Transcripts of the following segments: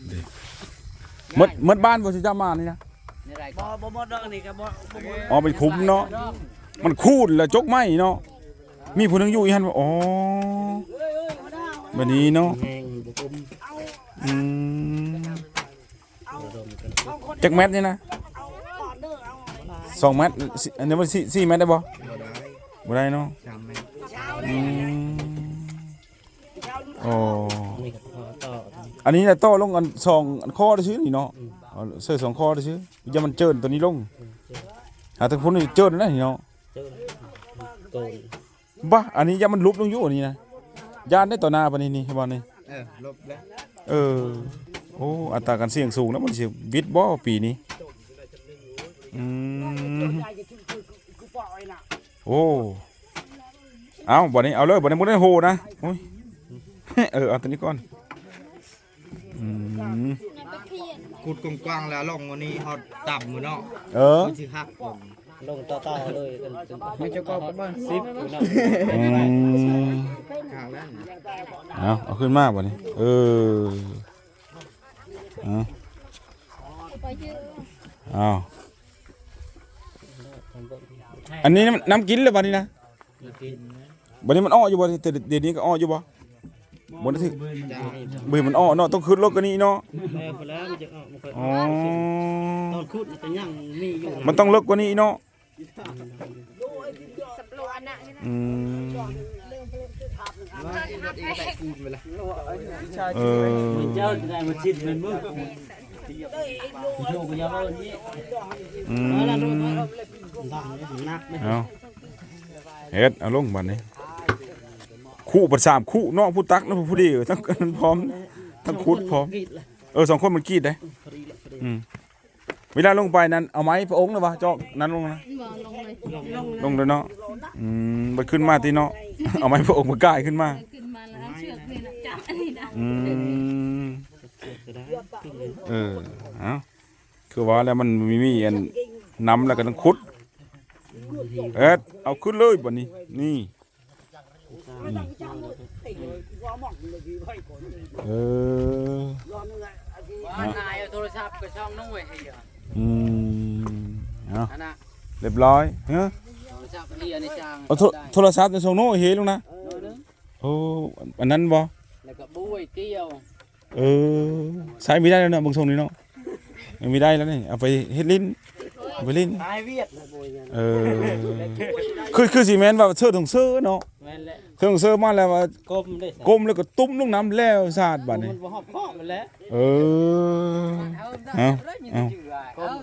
ເດ້ ໝົດ ໝົດບ້ານບໍ່ຊິຈຳມານີ້ນະ? ບໍ່ ບໍ່ໝົດດອກ ອັນນີ້ກໍບໍ່ ບໍ່ໝົດ. ອໍ ເປັນຂຸມເນາະ ມັນຂູດແລ້ວຈົກໄມ້ເນາະ. ມີຜູ້ໜຶ່ງຢູ່ອີ່ຫັ້ນບໍ່? ອໍ ແບບນີ້ເນາະ. ອືມ ຈັກແມັດນີ້ນະ? ສອງແມັດ ສີ່ ອັນນີ້ມັນສີ່ ສີ່ແມັດໄດ້ບໍ່? ບໍ່ໄດ້ ບໍ່ໄດ້ເນາະ. ສາມແມັດ. ອືມ ອໍ ອັນນີ້ນະ ຕໍ່ລົງອັນສອງອັນຄໍຊື່ນີ້ເນາະ. ອືມ ເອົາໃສ່ສອງຄໍຊື່ ຢ່າມັນເຈີນຕົວນີ້ລົງ. ອືມ ຫາທາງພຸ້ນນີ້ເຈີນນະນີ້ເນາະ. ເຈີນ ໂຕນ ບາ ອັນນີ້ຢ້ານມັນຫຼຸບລົງຢູ່ອັນນີ້ນະ. ຢ້ານໄດ້ຕໍ່ໜ້າປານນີ້ນີ້ ເຫັນບໍ່ນີ້? ເອີ ຫຼົບແລ້ວ. ເອີ ໂອ້ ອັດຕາການສ່ຽງສູງນະ ມັນຊິບິດບໍ່ປີນີ້? ອືມ ໂອ້ ເອົາ ບັດນີ້ເອົາເລີຍ ບັດນີ້ບໍ່ໄດ້ໂຫນະ. ໂອ້ຍ ເອີ ເອົາຕົວນີ້ກ່ອນ. ອືມ ຂຸດກວ້າງໆ ແລ້ວລົງອັນນີ້ຮອດຕ່ຳພຸ້ນເນາະ. ເອີ ມັນຊິຫັກລົງ ລົງຕໍ່ໆ ເລີຍ ມັນຈະກໍປະມານສິບພຸ້ນເນາະ. ອືມ ເອົາ ເອົາຂຶ້ນມາບັດນີ້. ເອີ ເອົາ ເອົາ ອັນນີ້ນ້ຳ ນ້ຳກິນແລ້ວບັດນີ້ນະ. ບັດນີ້ມັນເອາະຢູ່ບໍ່? ແຕ່ດຽວນີ້ກໍເອາະຢູ່ບໍ່? ບໍ່ໄດ້ຖືກ ບໍ່ເຫັນມັນເອາະເນາະ. ຕ້ອງຂຶ້ນເລິກກວ່ານີ້ເນາະ. ແມ່ນພຸ້ນແຫຼະ ມັນຈະເອາະ ມັນຄ່ອຍ ອໍ ຕອນຂຸດມັນກໍຍັງມີຢູ່ນະ ມັນຕ້ອງເລິກກວ່ານີ້ເນາະ. ອືມ ເອີ ເຈົ້າຈະໄດ້ມາຊິດແມ່ນບໍ່? ອືມ ເອົາ ເຮັດ ເອົາລົງບັດນີ້. ຄຸບັດສາມຄຸເນາະ ຜູ້ຕັກນະ ຜູ້ດີ ທັງອັນນັ້ນພ້ອມ ທັງຂຸດພ້ອມ. ເອີ ສອງຄົນມັນກຣີດເດ້. ອືມ ເວລາລົງໄປນັ້ນ ເອົາໄມ້ພະອົງນະວະ ຈອກນັ້ນລົງນະ. ບໍ່ ລົງເລີຍ ລົງເລີຍເນາະ. ອືມ ບັດຂຶ້ນມາຕິເນາະ ເອົາໄມ້ພະອົງມາກ່າຍຂຶ້ນມາ ຂຶ້ນມາແລ້ວເອົາເຊືອກນີ້ນະຈັບອັນນີ້ນະ. ອືມ ເອີ ເອົາ ຄືວ່າແລ້ວ ມັນມີ ມີອັນນ້ຳແລ້ວກໍຕ້ອງຂຸດ. ເຮັດ ເອົາຂຶ້ນເລີຍບັດນີ້ ນີ້. ເອີ ໂທລະສັບໄປຊ່ອງໂນ້ຍ. ອືມ ເອົາ ອັນນະ ຮຽບຮ້ອຍ. ຮະ ໂທລະສັບເຮົຍໃນຊ່າງ ເອົາໂທ ໂທລະສັບໄປສົ່ງໂນ້ຍເຮລົງນະ. ໂອ້ ອັນນັ້ນບໍ່? ແລ້ວກໍບວຍກ່ຽວ. ເອີ ໃຊ້ບໍ່ໄດ້ແລ້ວເນາະ ເບິ່ງຊົງນີ້ເນາະ. ເອີ ບໍ່ໄດ້ແລ້ວນີ້ ເອົາໄປເຮັດຫຼິ້ນ ເອົາໄປຫຼິ້ນ ຂາຍວຽກ. ເອີ ຄື ຄືຊິແມ່ນວ່າເຊີດຂອງເຊີເນາະ. ແມ່ນແຫຼະ ເຊີດຂອງເຊີມາແລ້ວວ່າ ກົ້ມເດ້ ກົ້ມແລ້ວກໍຕຸ້ມລົງນ້ຳແລ້ວສາດບັດນີ້. ມັນບໍ່ຮອບຄອບມັນແຫຼະ. ເອີ ເອົາ ເອົາ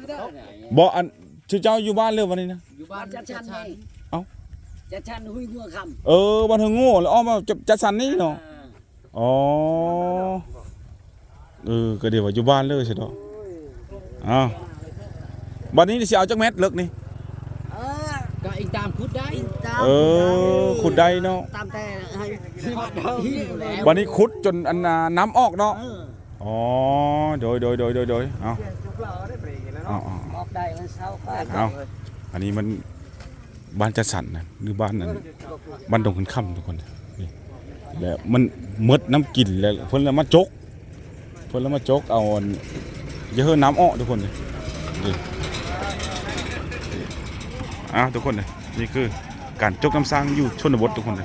ບໍ່ ອັນ ເຈົ້າຢູ່ບ້ານເລີຍວັນນີ້ນະ? ຢູ່ບ້ານຈັດສັນນີ້. ເອົ້າ ຈັດສັນຫ້ວຍງົວຄຳ. ເອີ ບ້ານຫ້ວຍງົວ ແລ້ວອ້ອມມາຈັດ ຈັດສັນນີ້ເນາະ. ອໍ ເອີ ກໍດຽວວ່າຢູ່ບ້ານເລີຍຊິເນາະ. ເອົ້າ ບັດນີ້ຊິເອົາຈັກແມັດເລິກນີ້? ເອີ ກໍອີງຕາມຂຸດໄດ້. ເອີ ຂຸດໄດ້ເນາະ ຕາມແຕ່ໃຫ້ ບັດນີ້ຂຸດຈົນອັນນ່າ ນ້ຳອອກເນາະ. ເອີ ອໍ ໂດຍ ໂດຍ ເອົາ ເອົາ ເອົາ ອອກໄດ້ແລ້ວເຊົາ. ເອົາ ອັນນີ້ມັນ ບ້ານຈັດສັນນະ ຫຼື ບ້ານນັ້ນ ບ້ານດົງຂັນຄຳ ທຸກຄົນ. ນີ້ ແລ້ວມັນໝົດນ້ຳກິນແລ້ວ ເພິ່ນລະມາຈົກ ເພິ່ນລະມາຈົກເອົາອັນ ຢ່າເຮີ້ນ້ຳອອກ ທຸກຄົນ. ນີ້ ນີ້ ອ້າວ ທຸກຄົນ ນີ້ຄືການຈົກນ້ຳສ້າງຢູ່ຊົນນະບົດ ທຸກຄົນ.